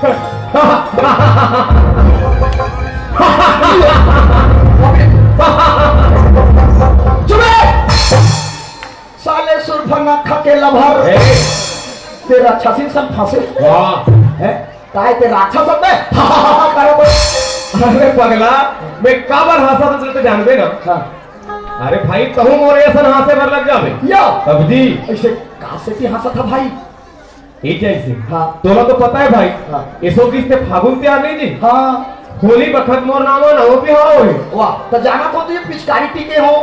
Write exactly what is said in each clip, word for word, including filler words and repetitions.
चुप बे! साले सुरफंगा खा के लभर। ए! तेरा छसिन सन फंसे। वाह। हैं? काय ते राक्षस सब में? करो तो। अरे पगला, मैं काबर हंसा था, तुझे तो जानबे ना। हाँ। अरे भाई, कहूँ मोरे असन हंसे बर लग जाबे। या। तब जी। ऐसे कहाँ से भी हंसा था भाई? ए जैसे। हाँ। तोला तो पता है भाई, हाँ। एसो किस ते फागुन ते आ नहीं जी? हाँ। होली बखत मोर नाम ना हो भी हाँ होए। वाह, तो जाना तो तुझे पिचकारी पी के हो।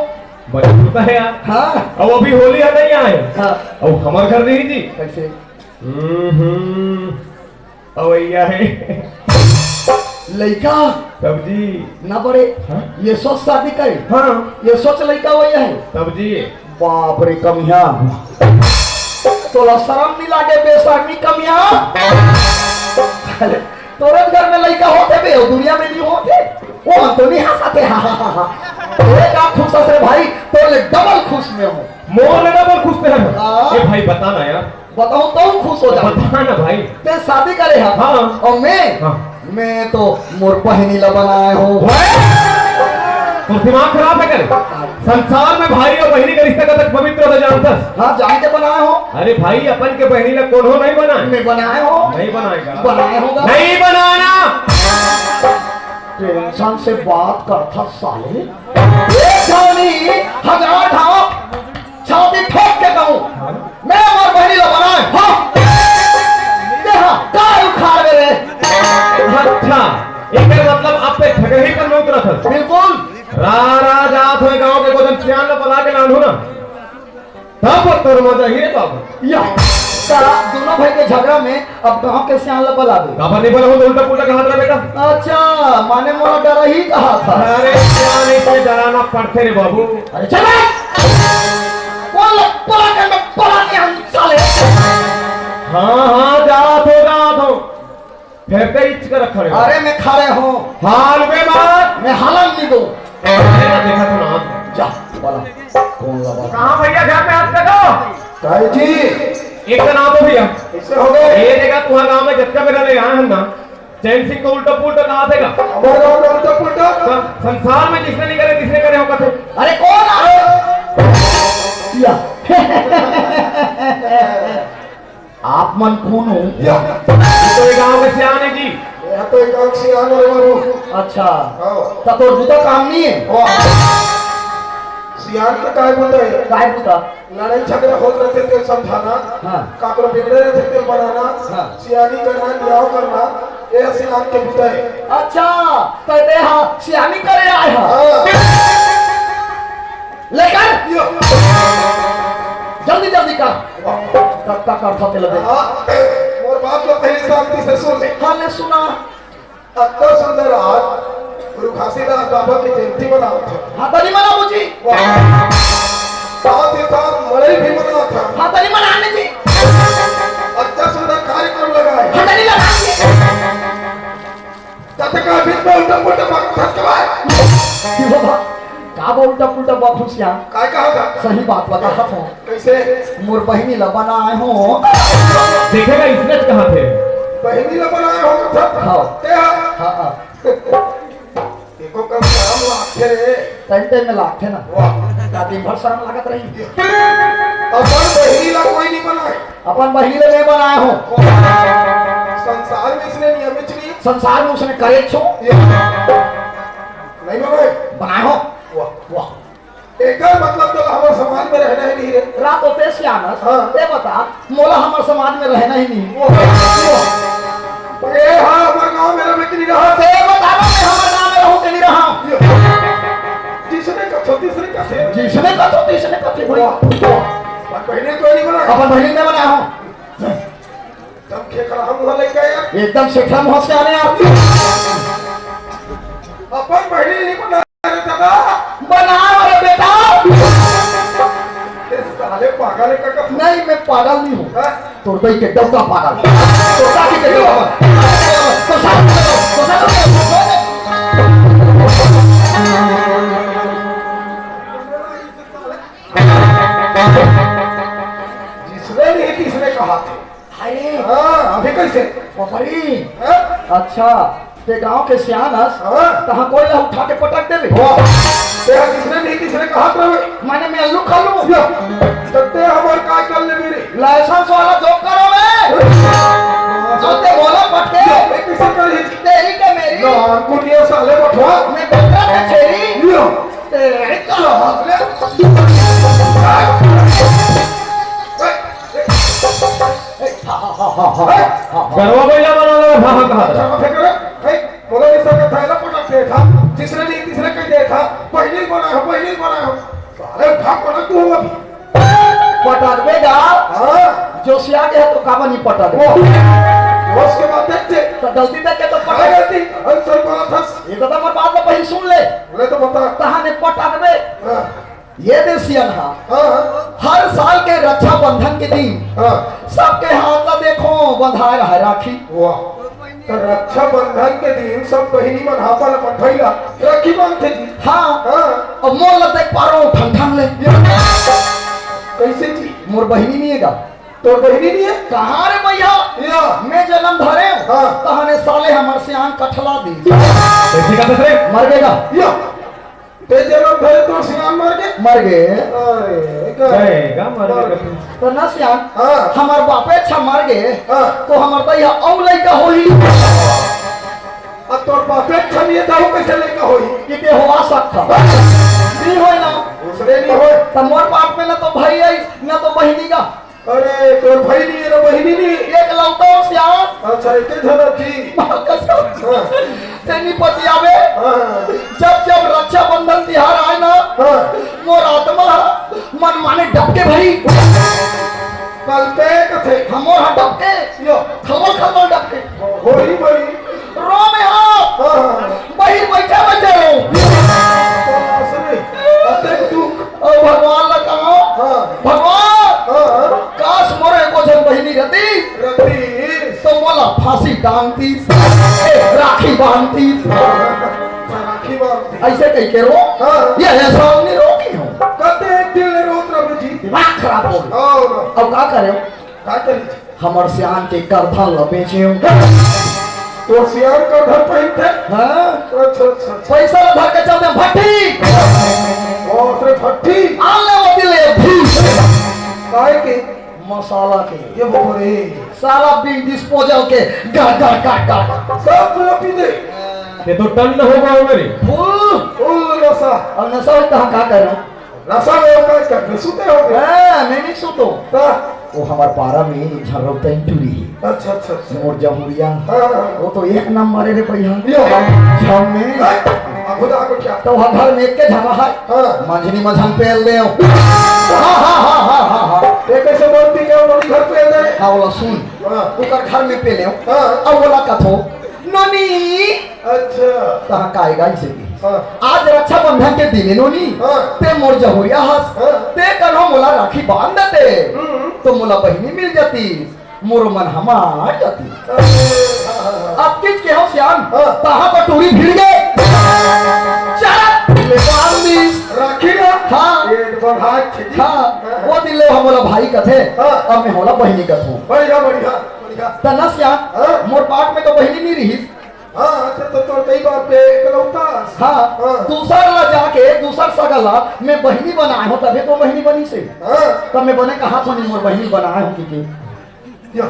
बड़ी होता है यार। हाँ। अब अभी होली है नहीं आए। हाँ। अब हमार घर नहीं जी। कैसे? हम्म, हम्म। अवैया है। लइका। तब जी। ना बड़े। हाँ? ये सोच शादी करे। हाँ। ये सोच लइका वही है। तब जी। बाप रे कमिया, तोला शरम नहीं लागे? बेशरमी कमिया। अरे, तोरे घर में लइका होते बे, दुनिया में नहीं होते। वो हम तो नहीं हंसाते। हाँ, हाँ, हाँ, हाँ। एक आप खुश हंस रे भाई, तोरे डबल खुश में हो। मोर ले डबल खुश में है। हाँ। ए भाई, बता ना यार। बताऊं तो खुश हो जाऊं। बता ना भाई। ते शादी करे है। हाँ। और मैं, हाँ। मैं तो मोर बहिनी ला बनाए हो। ओए! तोर दिमाग खराब है करे? संसार में भाई और बहिनी का रिश्ता कतक पवित्र होथे जानथस? हाँ, जान के बनाए हो। अरे भाई, अपन के बहिनी ला कोनो नहीं बनाए। मैं बनाए हो। नहीं बनाएगा। बनाए होगा। नहीं बनाना। टेंशन से बात करथा साले। एक घाव नहीं, हजार घाव। छाती ठोक के कहूं, मैं मोर बहिनी ला बनाए, हाँ। ते हा, काय उखाड़ रे? अच्छा, एकर मतलब आप पे झगड़े ही करने उतरा था। बिल्कुल। रा, रा, जात होए गांव के गोदन सियान ला बला के लानू ना। तब तोर मजा ही रे बाबू। या, का दोनों भाई के झगड़ा में अब गांव के सियान ला बला दे। काबर नहीं बला हो तो उल्टा पुल्टा कहा था बेटा। अच्छा, माने मोला डरा ही कहा था। अरे सियान इसे डराना पड़ते रे बाबू। अरे चल बे! बोल, बोला कर, मैं बोला नहीं हम साले। हाँ, हाँ, जात हो, जात हो। फिर ते इच कर खड़े हो। अरे, मैं खड़े हूँ। हाल में बात। मैं हालन नहीं दूँ। अरे, ना देखा तो ना। जा, बोला। कौन लगा? कहाँ भैया, घर में हाथ लगा। काहे जी? एक तो ना तो भैया। इससे हो गए। ये देखा, तुम्हारे गांव में जब का मेरा ले आया है ना, चैन सिंह को उल्टा पुल्टा कहा देगा। हमारे गांव में उल्टा पुल्टा? सं-, संसार में जिसने नहीं करे, किसने करे हो कथे। अरे कौन आ रहे? या। आप मन कौन हो? या। ये तो ये गांव के सियाने जी। ये तो ये गांव के सियाने रे बाबू। अच्छा। हाँ। तो तोर बुता काम नहीं है? वाह। सियान का काय बुता है? काय बुता? लड़ाई झगड़ा होत रहिथे तेला समझाना, हाँ। काकरो बिगड़े रहिथे तेला बनाना, हाँ। सियानी करना, नियाव करना, ये सियान के बुता है। अच्छा, तो ते हा सियानी करे आए हा। हाँ। लेकर यो। जल्दी जल्दी कर। वाह। कब का कर था तेला दे। हाँ, मोर बात ला पहली शांति से सुन ले। हाँ, ले सुना। अतना सुंदर आज गुरु घासीदास बाबा के जयंती मनावत हे। हाँ, तनी मना बुझी। वाह। साथ ही साथ मड़ई भी मनावत हे। हाँ, तनी मना ने जी। अतना सुंदर कार्यक्रम लगा हे। हाँ, तनी लगा जी। तब तक बीच में उल्टा पुल्टा बात मत करवाए। क्यों बाबा? का बा उल्टा पुल्टा बात हुसिया? काय कहा था? सही बात बता था। कैसे? मोर बहिनी ला बनाए हो। देखेगा, इसने कहा थे। बहिनी ला बनाए हो, मतलब? हाँ। क्या? हाँ, हाँ। देखो, कम से कम लागथे रे। टाइम टाइम में लागथे ना। वाह। का दिन भर शर्म लागत रही। अपन बहिनी ला कोई नहीं बनाए। अपन बहिनी ला नहीं बनाए हो। संसार में इसने नियमित नहीं। संसार में उसने करे छो। ये। नहीं बनाए। बनाए हो। वाह। वाह। एकर मतलब तो हमर समाज में रहना ही नहीं रे। रात होते सियानस, हाँ। ये बता, मोला हमर समाज में रहना ही नहीं। वो, वो। ए, हाँ, हमर गांव में रहबे के नहीं रहा। ये बता ना, मैं हमर गांव में रहूं के नहीं रहा। जिसने कथो, तीसरे कथे। जिसने कथो, तीसरे कथे, भाई। वाह, वाह। अपन बहिनी तो नहीं बना। अपन बहिनी नहीं बना, हाँ। एकदम खेखरा मुंह लइका यार। एकदम सेठा मुंह से आने यार। अपन बहिनी नहीं बना रे दादा। बना रे बेटा। ये साले पागल है का? नहीं, मैं पागल नहीं हूँ। हाँ? तोर दाई के डौका पागल। तोर दाई के डौका पागल। तो साथ में, तो साथ में, तो साथ में। जिसने नहीं, किसने कहा था? अरे, हाँ, अभी कैसे? पपरी। हाँ? अच्छा, ते गांव के सियान हस, हाँ। तहां कोई ला उठा के पटक देबे। वाह, तेरा किसने नहीं, किसने कहा था भाई? माने मैं अल्लू खा लूं? या, तब ते हमार का कर ले मेरी? लाइसेंस वाला job करो बे। हाँ। जो ते बोला पटके। या, मैं कैसे कर ही? तेरी के मेरी। ना, कुड़िया साले बठवा। मैं बकरा का छेरी। या। तेरे का हाथ ले। गरवा बैला बना लो, हाँ, हाँ, कहा था। अच्छा, फेंक रहे। ए, बोला नहीं सकता था, ना पटक दे था। तीसरे नहीं, तीसरे कह दे था। पहले ही बना हो, पहले ही बना हो। साले उठा पटक तू हो अभी। पटक देगा? हाँ। जो सिया गया तो काबा नहीं पटक। वो, उसके बाद देखते। तो गलती देख के तो पटक। हाँ, गलती। अरे सर बोला था। ये तो मैं बात तो पहले सुन ले। ले तो बता। कहाँ ने पटक दे? हाँ। ये दे सियन हा। हाँ, हाँ। हर साल के रक्षाबंधन के दिन हाँ। सबके हाथ ला देखो, बंधाए रहा राखी। वाह। तो रक्षाबंधन के दिन सब बहिनी मन हाथ ला बंधइला राखी बांधथे जी। हाँ। हाँ। अब मोर ला देख पारो, ठन ठन ले। कैसे जी? मोर बहिनी नहीं है का? तोर बहिनी नहीं है? कहाँ रे भैया? या। मैं जन्म धरे हूँ। हाँ। तहने साले हमर सियान कठला दी। कैसे कहते रे? मर गएगा। या। ते जन्म धरे तो सियान मर गे? मर गे। अरे, गए, गा मर गे। तो ना सियान, हाँ। हमर बापे अच्छा मर गे, हाँ। तो हमर दइया अउ लइका होही। अब तोर बापे अच्छा नहीं है, तो कैसे लइका होही? कि ते होवा सकता। नहीं होय ना। उसने नहीं होय। तो मोर बाप में ना तो भाई आई, ना तो बहिनी का। अरे, तोर भाई नहीं है ना बहिनी नहीं? एक लौटा हो सियान। अच्छा, एक झन जी। माँ कसम। हाँ। तेनी पतियावे। हाँ। जब जब रक्षाबंधन तिहार आए ना, हाँ। मोर आत्मा मन माने डबके भरी। कल पे कथे। हमर हा डबके। यो। खलबल खलबल डबके। होई भाई। रो में हा। हाँ, हाँ, हाँ। बहिर बैठे बैठे रो। बाप रे, अतेक दुख। ओ भगवान ला कहा, हाँ। भगवान, हाँ, हाँ। काश मोर एको झन बहिनी रहती, रहती। तो मोला फांसी टांगती, ए, राखी बांधती। हाँ, राखी बांधती। ऐसे कह के रो, हाँ। ये एहसान नहीं रोकी हूँ। कहते एक दिन ले रोत रहे जी। दिमाग खराब हो गया। हाँ, हाँ। अब का करे? का करे? हमर सियान के करधन ल बेचेंव। तोर सियान करधन पहिनथे? हाँ। अच्छा, अच्छा, अच्छा। पैसा ल धर के चल दे भट्ठी। बाप रे, भट्ठी। आने वो दिले भी। काय के? मसाला के। ये बोले। सारा बिन डिस्पोजल के। गा, गा, गा, गा। सब पूरा पी दे। ये तो टन हो गया मेरी। फुल। फुल नशा। और नशा होता है, का कर रहा हूँ? नशा में होता है, क्या? मैं सुते हो गए? हाँ, मैं नहीं सुतो। हाँ। वो हमार पारा में एक झन रौतन टूरी है। अच्छा, अच्छा, अच्छा। मोर जहुरिया। हाँ, हाँ, हाँ। वो तो एक नंबर है रे भैया। यो। छम में। हाँ, अब खुदा को क्या? तो वहाँ घर में एक के झन है। हाँ। मंझनी मझन पेल दे। हाँ, हाँ, हाँ, हाँ, हाँ, हाँ। ये कैसे बोलती क्या उन्होंने घर पे दे? हाँ, बोला सुन। हाँ। तू कर घर में पेले हो। हाँ। अब बोला कथो। नोनी। अच्छा। तहाँ काय गाय से भी। हाँ। आज रक्षाबंधन के दिन हे नोनी। हाँ। ते मोर जहुरिया हस। हाँ। ते कन्हो मोला राखी बांध देते। हम्म। तो मोला बहिनी मिल जाती। मोर मन हमार जाती। अरे, हाँ, हाँ, हाँ। अब किच के हो सियान। हाँ। तहाँ तो टूरी भिड़ गए। चल, ले बांध दी। राखी ना? हाँ। ये बढ़ा के जी। हाँ। हाँ, हाँ। वो दिन ले हम बोला भाई कथे। हाँ। अब मैं होला बहिनी कथूँ। बढ़िया, बढ़िया, बढ़िया। त न सियान, हाँ। मोर पाट में तो बहिनी नहीं रही। हाँ, तो, तो, तो कई बार पे इकलौता। हाँ, हाँ। दूसर ला जाके, दूसर सगा ला, मैं बहिनी बनाए हूँ, तभे तो बहिनी बनी से। हाँ। तब मैं बने कहा थो नहीं, मोर बहिनी बनाए हूँ, क्योंकि या।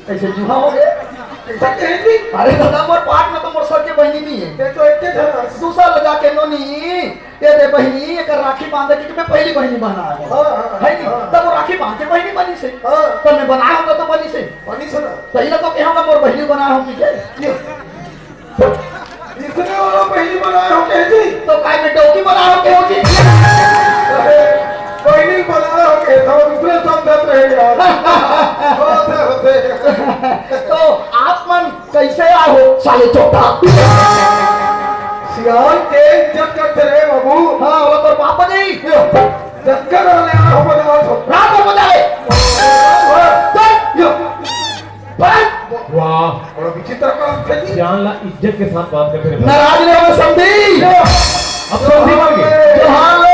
ऐसे जुहा हो गए? ऐसा कहेंगी? अरे दादा, मोर पाट में तो मोर सर के बहिनी नहीं है। ये तो एक के घर है। दूसर ला जाके नोनी, ये दे बहिनी, एकर राखी बांधे, क्योंकि मैं पहली बहिनी बनाए हूँ। हाँ, हाँ, है नहीं? हाँ। तब वो राखी बांध के बहिनी बनी से। हाँ। तब मैं बनाए होता तो बनी से। बनी से ना। तहिला तो कहे होगा, मोर बहिनी बनाए हो, ठीक है? ये। इसने वाला बहिनी बनाए हो, कहे जी? तो काय में डौकी बनाए हो, कहे जी? अरे, बहिनी बनाए हो, कहे था, दूसरे समझत रहे यार। होते, होते। तो आप मन कैसे आए हो, साले चोटा? सियान के इज्जत करते रहे बाबू। हाँ, वो तो पापा जी। यो, जक्कर वाले आए हो, बदमाश हो। रात को बजा ले। यो। वाह। बड़ा विचित्र काम थे जी। सियान ला इज्जत के साथ बात करते रहे। नाराज नहीं हो समधी। यो। अब समधी बन गए। जोहार ले।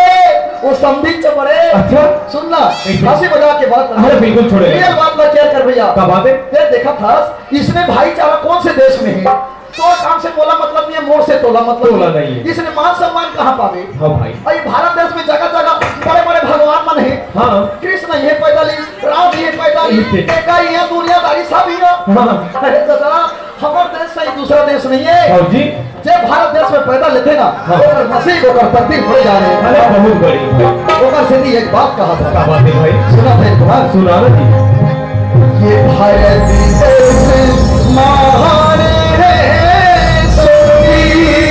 वो समझी च बड़े। अच्छा। सुन ना, एक हंसी मजाक के बात अरे बिल्कुल छोड़े। रियल बात ला क्लियर कर भैया। का बात है? ये देखा था, इसने भाईचारा कौन से देश में है? तो काम से मोला मतलब नहीं है, मोर से तोला मतलब तोला नहीं है। इसने मान सम्मान कहाँ पावे? हाँ भाई। अरे भारत देश में जगह जगह बड़े बड़े भगवान मन है। हाँ। कृष्ण ये पैदल ही, राम ये पैदल ही, इतने। एका ही है, दुनियादारी सब ही है। हाँ। अरे दादा, हमार देश सही, दूसरा देश नहीं है। और जी। जे भारत देश में पैदा लेथे ना, हाँ। ओकर नसीब, ओकर तकदीर बड़े जाने। अरे बहुत बड़ी भाई। ओकर सेती एक बात कहा था। का बात है भाई? सुना था एक बार। सुना ना जी। ये भारत देश महान है, सभी